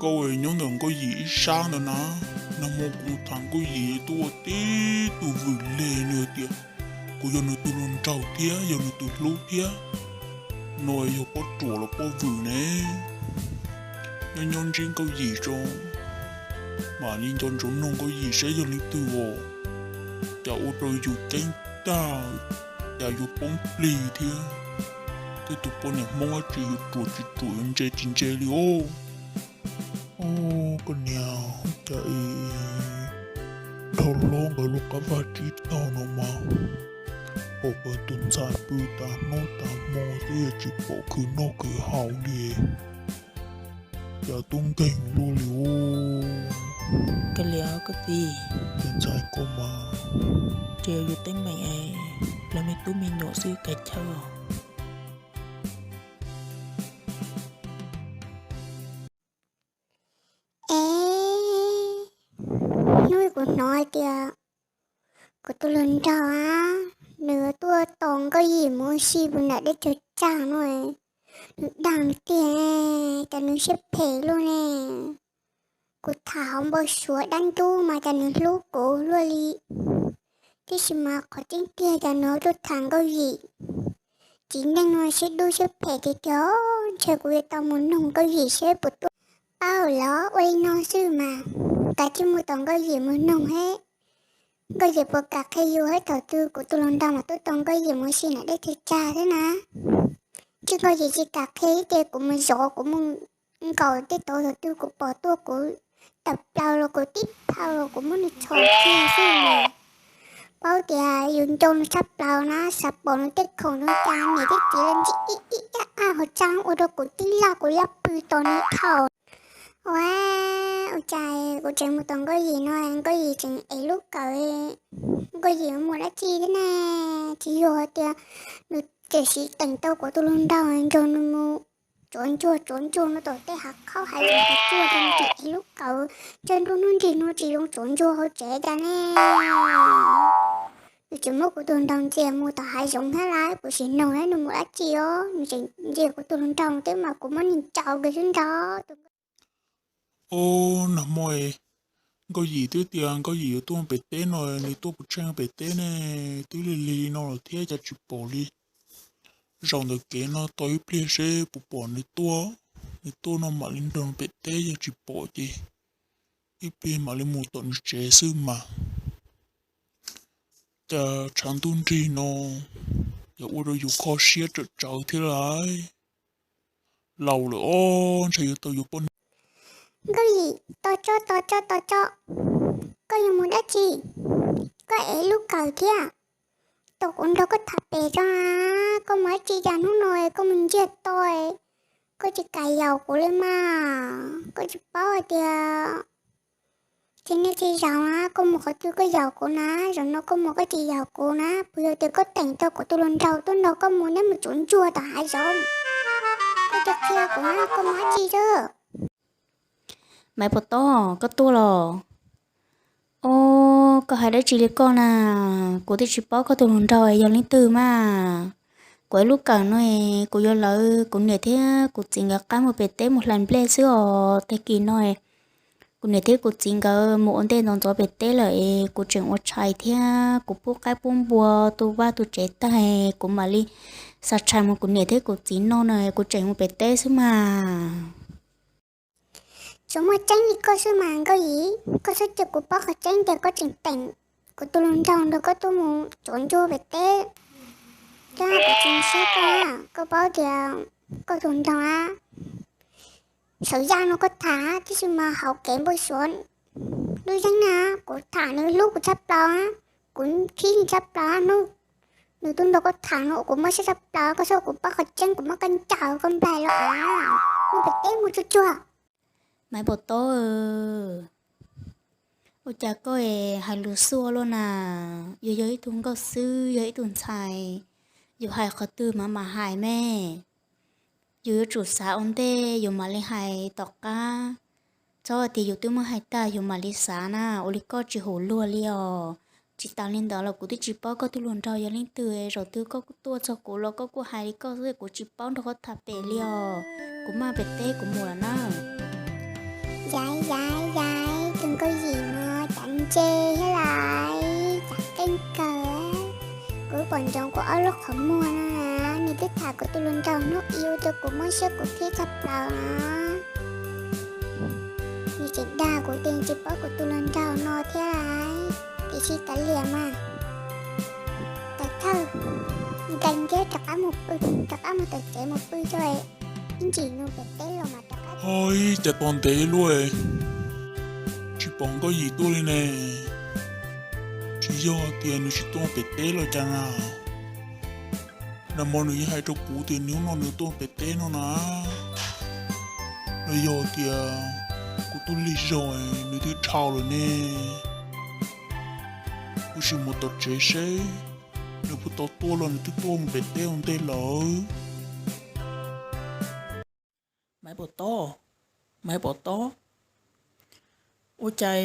Nkauj nyob ntawm Nkauj Yim ib sab ntawd na, nag hmo kuv tham Nkauj Yim tuaj ua tib tug vwm leg, nws tias kuv yog nws tus hluas nraug thiab yog nws tus hlub thiab no, yog poj ruam los poj vwm ne. Nyob nyob ntsib Nkauj Yim tso, mam li nco ntsoov noog Nkauj Yim saib yog leej twg os, cas ua rau yus ceeb tag, cas yuav poob plig thiab. Tej tus poj niam Hmoob dab tsi yuav ruam tsis ruam, yuav ntse tsis ntse li os. Koj niam, cas es nrog hlob nkawd lub qab vaj tsib taug no mas, pom nkawd tus ntxhais pw tas hnub tas hmo xwb, tsis pom khwv noj khwv haus li, cas tub nkeeg luaj li os. Koj li koj txiv, tus ntxhais koj mas, ces yus teeb meem es los me tub me nyuam xwb kav chaw. Es hnub kuv hnov hais tias kuv tus hluas nraug a, nws tuaj tos Nkauj Yim mus ua si puag nram deb chaws tsag no, nws dag tiag, cas nws siab phem luaj ne. Kuv tham hauv npau suav dab ntub mas cas nws hlub kuv luaj li. Tiam sis mas qhov tseeb tiag cas nws tuaj tham Nkauj Yim. Txiv neej no siab dub siab phem tiag tiag, ntshe kuv yuav tau mus noog Nkauj Yim seb puas tuaj. Paub los ua li no xwb mas, kav tsij mus tos Nkauj Yim mus noog seb Nkauj Yim puas kam qhia yus seb thaum twg kuv tus hluas nraug mam tuaj tos Nkauj Yim mus ua si nram deb chaws tsag thiab na. Tsis, Nkauj Yim tsis kam qhia ces kuv mus zov, kuv mus nkaum tej tod, thaum twg kuv pom tuaj kuv tawm plaws los kuv tib plhaw los kuv muab nws txhos kiag xwb mas. Paub tias yus nco nws tshaj plaws na, xav pom nws tej khoom nws cas niam thiab txiv los ntsib ib ib ab ab hauv tsev ua rau kuv tib loj kuv laj pw tos nws dhau. Ua, ua cas kuv tseem mus tos Nkauj Yim no Nkauj Yim tseem ev lub kawm, Nkauj Yim mus dab tsi thiab ne? Tsis yog hais tias nws tseem siv teem tau kuv tus hluas nraug nrog nws mus tsuav ntsuag tsuav ntsuag no tom tej hav qhaub hav zoov hav tsuag, cas nws tseem ev lub kawm, ntsaj nruab hnub nrig no tsis zoo tsuav ntsuag hauv tsev cas ne? Nws tseem muab kuv tus hluas nraug ntxias mus tom hav zoov thiab lauj, kuv sim noog seb nws mus dab tsi os, nws tseem ntxias kuv tus hluas nraug thiab mas kuv muab nws ntsaum kiag xwb nrog. Ob, nag hmo Nkauj Yim twb tias Nkauj Yim yuav tuaj pem teb no, nws tuaj puas tsheej pem teb ne? Twb lig lig no lawm thiab cas tsis pom li. Zaum ntawm kev no tos ib pliag seb puas pom nws tuaj. Nws tuaj no mam li nrog pem teb, yog tsis pom ces ib pliag mam li mus tom nws tsev xwb mas. Cas tshav ntuj nrig no, yog ua rau yus kho siab tsawm tsawv thiab lauj. Laus lawm os, ntshe yuav tau yuav poj niam. Nkauj Yim, tos tso, tos tso, tos tso. Koj yuav mus dab tsi? Koj ev lub kawm thiab. Tos kuv nrog koj tham pem tso. Koj mus dab tsi cas hnub no koj mus ntsiag to, koj tsis kam yaum kuv li mas? Koj tsis paub hais tias txhia niaj txhia zaus na koj mus qhov twg koj yaum kuv na, zaum no koj mus koj tsis yaum kuv na, puas yog tias koj teem tau kuv tus hluas nraug tuaj nrog koj mus neb mus tsuav ntsuag tom hav zoov? Koj cia qhia kuv na, koj mus dab tsi xwb? Maiv Puas Tob, koj tuaj los? Ob, koj hais dab tsi li koj na? Kuv twb tsis paub koj tus hluas nraug yog leej twg mas. Kuv ib lub kawm no es kuv yuav lawv kuv niam thiab kuv txiv nkawd qab mus pem teb mus hlais nplej xwb os. Tag kis no kuv niam thiab kuv txiv nkawd mus ua ntej ntxov ntxov pem teb lawm es kuv tseem ua tshais thiab kuv pub qaib pub npua tu vaj tu tsev tag, kuv mam li xa tshais mus kuv niam thiab kuv txiv noj no, kuv tseem mus pem teb xwb mas. Tsuas muaj tseeb li koj xwb mas Nkauj Yim, koj xub cia kuv paub qhov tseeb tias koj tseem teem kuv tus hluas nraug nrog koj tuaj mus tsuav ntsuag pem teb. Koj tsis siab koj, koj paub tias koj tus hluas nraug a, sawv yaj no koj tham tib si mas hauv kev npau suav lub zeeg na, kuv tham nws hlub kuv tshaj plaws, kuv khib nws tshaj plaws, hnub nws tuaj nrog koj tham no kuv mob siab tshaj plaws, koj xub kuv paub qhov tseeb kuv muab koj ncaws koj nplaig los a, mus pem teb mus tsuag tsuag. Maiv Puas Tob, ua cas koj es hais lus xuaj luaj na? Yus yog ib tug nkauj xwb, yog ib tug ntxhais, yus hais qhov twg mas mam hais me. Yus yuav tsum xav ua ntej yus mam li hais tom qab. Txhob hais tias yus twb muab hais tag yus mam li xav na, ua li koj tsis haum luag li os. Tsis tas li ntawd los kuv twb tsis paub koj tus hluas nraug yog leej twg, zaum twg koj tuaj txog kuv los koj kuj hais li koj xwb, kuv tsis paub nrog koj tham pem li os. Kuv maj pem teb kuv mus lawm na. Yaiv, yaiv, yaiv, tus nkauj yim no cas ntse thiab lais, cas qeej kawg. Kuv pom ntsoov kuv ob lub qhov muag no na, nws twb tham kuv tus hluas nraug hnub ib ua rau kuv mob siab kuv thiab tshaj plaws na. Nws tseem dag kuv tias tsis paub kuv tus hluas nraug no thiab lais, tiam sis kav liam mas. Tawm thawj, nkees kiag rov qab mus pw, rov qab mus tom tsev mus pw tso, ib ntsis nws pem teb los mas rov qab. Hos, cas tos ntev luaj, tsis pom nkauj yim tuaj li ne. Tsis yog tias nws tsis tuaj pem teb los cas na. Nag hmo nws yeej hais rau kuv tias hnub no nws tuaj pem teb no na. Los yog tias kuv tuaj lig zog nws twb dhau lawm ne. Kuv sim mus tom tsev seb nws puas tau tuaj los nws twb tuaj mus pem teb ua ntej lawm. Maiv Pov Tob, Maiv Pov Tob, ua cas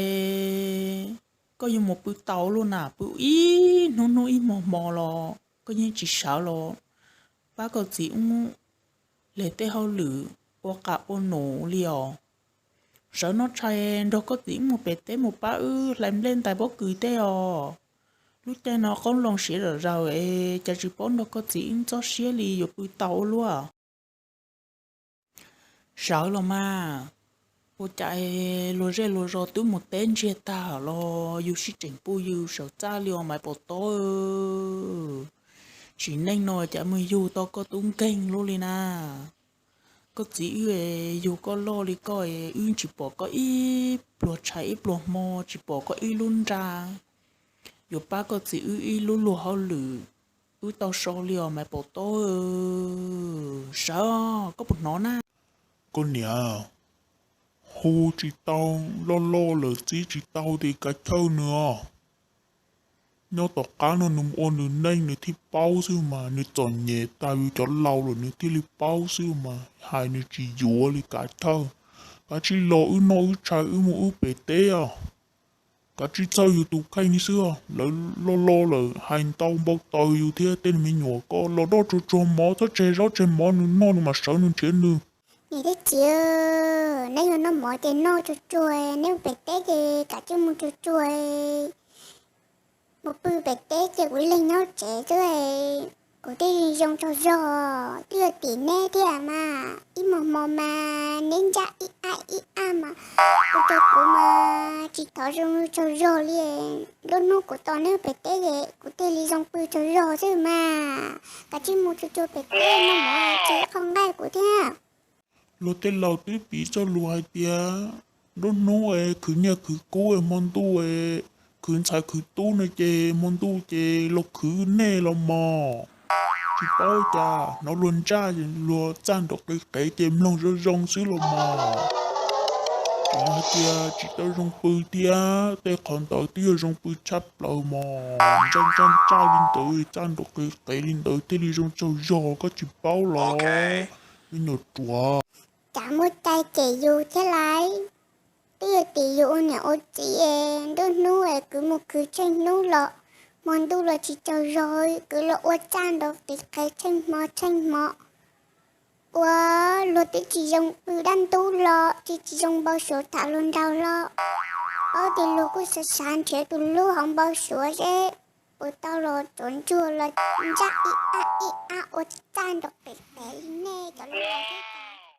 koj yuav mus pw tau luaj na, pw ib hnub hnub ib hmo hmo los koj yeej tsis sawv los pab koj txiv wb hle tej hauj lwm ua qas ua num li os. Sawv no tshais nrog koj txiv wb mus pem teb mus pab wb hlais nplej ntais pob kws tej os. Lub caij no qoob loo siav zom zaws es cas tsis paub nrog koj txiv wb txob siab li yuav pw tau ua luaj. Sawv los mas, ua cas luag zej luag zos twb mus teb ntsiag tag los yus sib tseem pw yus sawv txaj li os Maiv Pov Tob. Sim neej no cas mus yug tau koj tub nkeeg luaj li na. Koj txiv wb yug koj loj li koj, wb tsis pom koj ib pluag tshav ib pluag hmo, tsis pom koj ib lub nra yuav pab koj txiv wb ib lub luag hauj lwm wb tau so li os Maiv Pov Tob. Sawv, koj puas hnov na? Koj niam, hu tsis tau, loj loj lawm txib tsis tau tes kav chawj nws os. Nyob tom qab no nws ua nws neej nws thiaj paub xwb mas, nws txom nyem tag yus cov laus lawm nws thiaj li paub xwb mas, hais nws tsis yuav li kav chawj. Kav tsij los wb noj wb tshais wb mus wb pem teb os. Kav tsij txhawj yus tus kheej li xwb os, lawv loj loj lawm hais ntau npau taws yus thiab tej me nyuam, koj los noj tsuag tsuag mov, txhob tseg zaub tseg mov nws noj nws mam sawv nws nrhiav nws. Niam thiab txiv, neb yuav noj mov ces noj tsuag tsuag, neb mus pem teb ces kav tsij mus tsuag tsuag. Mus pw pem teb ces kuv ib leeg nyob tsev xwb, kuv thiaj zoo tsaug zog. Twb yog tim neb thiab mas, ib hmo hmo mas neb ntsaj ib ab ib ab mas ua rau kuv mas tsis thov zoo tsaug zog li. Lub hnub kuv tos neb pem teb es kuv thiaj li zoo pw tsaug zog xwb mas. Kav tsij mus tsuag tsuag pem teb noj mov, tsis qhov nqaij kuv thiab. Luag tej laus twb piv txoj lus hais tias nruab hnub es khwv nyiaj khwv kub es hmo ntuj es khwv ntxhais khwv tub no ces hmo ntuj ces los khwv nej los mog. Tsis paub cas hnov luag ntsaj luag txaj nraum qis qev ces mloog zoo zoo xwb los mog. Tseem hais tias tsis tau zoo pw thiab, tej qhov ntawd twb yog zoo pw tshaj plaws mog. Ntsaj ntsaj ntsaj li ntawd, txaj nraum qis qev li ntawd thiaj li zoo tsaug zog, koj tsis paub los me nyuam ruam. Cas muaj cai cem yus thiab lais. Twb yog tim yus ua niam ua txiv es nruab hnub es kwv mus khwv tsheej hnub los hmo ntuj los tsis tsaug zog, kwv los ua txaj nraum qis qev tsheej hmo tsheej hmo. Ua luag twb tsis zoo pw dab ntub los tsis tsis zoo npau suav tham luag nraug hlo. Paub tias luag kuj xav xav nrhiav tus hlub hauv npau suav seb puas tau los tsuav ntsuag los ntsaj ib ab ib ab ua txaj nraum qis qev li nej cov laus thiab.